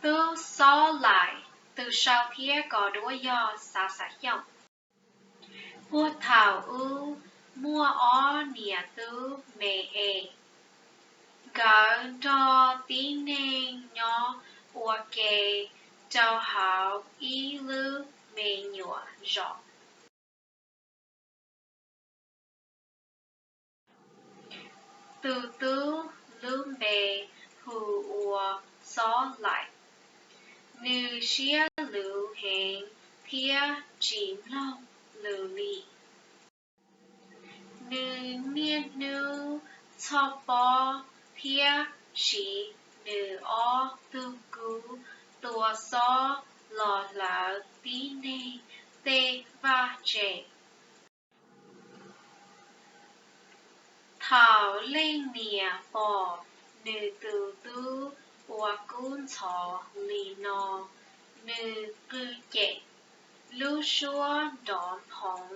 Tub Xob Laim, tus sau thiab kos duab yog Xav Xav Xyooj. Puag thaum ub, muaj ob niam tub me es, nkawd nrog tib neeg nyob ua ke rau hauv ib lub me nyuam zos. Tus tub lub npe hu ua Xob Laim, nws siab luv heev thiab tsis mloog lus li. Nws niaj hnub txhoj pob thiab siv nws ob tug kub tua xob los hlawv tib neeg tej vaj tse. Thaum leej niam pom nws tus tub ua kub ntxhov li no, nws qw cem, lub suab nrov phoov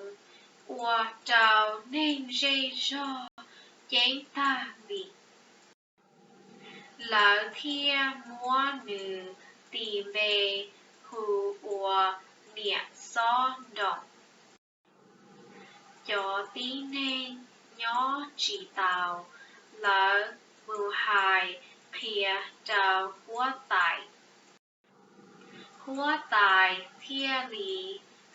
ua rau neeg zej zog ceeb tag li. Lawv thiaj muab nws tis npe hu ua Niam Xob Nroos. Cov tib neeg nyob tsis taus, lawv mus hais qhia rau huab tais. Huab tais thiaj li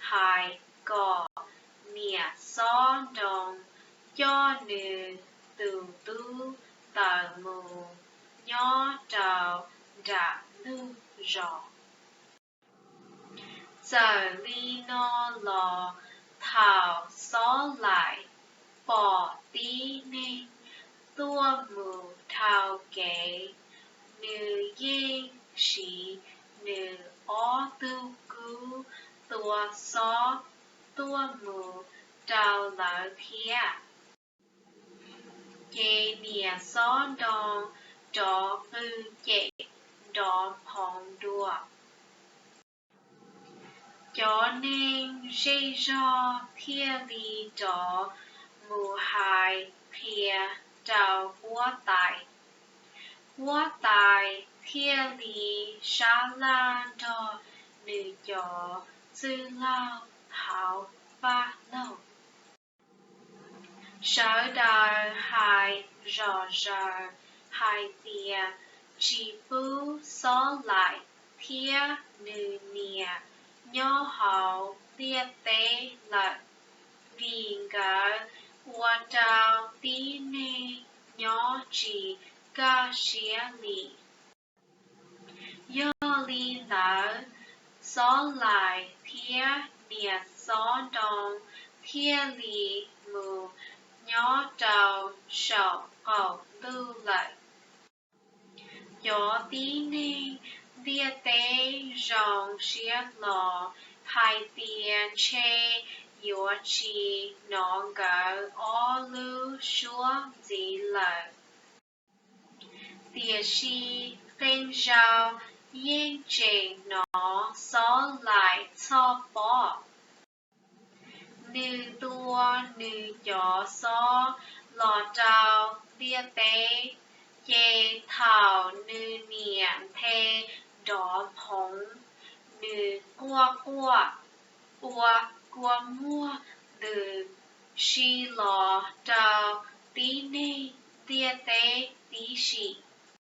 hais kom Niam Xob Nroos coj nws tus tub ntawd mus nyob rau nram ntug zos. Txawm li no los, thaum Xob Laim pom tib neeg tuaj mus dhau kev, nws yeej siv nws ob tug kub tua xob tuaj mus rau lawv thiab. Ces Niam Xob Nroos rov qw cem nrov phoov dua. Cov neeg zej zog thiaj li rov mus hais qhia rau huab tais. Huab tais thiaj li sab laj nrog nws cov txwj laug hauv vaj loog. Sawv daws hais zom zaws hais tias tsis pub Xob Laim thiab nws niam nyob hauv ntiaj teb lawm, vim nkawd ua rau tib neeg nyob tsis kaj siab li. Yog li ntawd, Xob Laim thiab Niam Xob Nroos thiaj li mus nyob rau saum qaum ntuj lawm. Cov tib neeg ntiaj teb zoo siab hlo hais tias ntshe yuav tsis hnov nkawd ob lub suab ntxiv lawm. Tiam sis qee zaus yeej tseem hnov Xob Laim txhoj pob. Nws tua nws cov xob los rau ntiaj teb, ces thaum nws niam nthe nrov phoov, nws quaj quaj ua kua muag ntws si los rau tib neeg ntiaj teb tib si.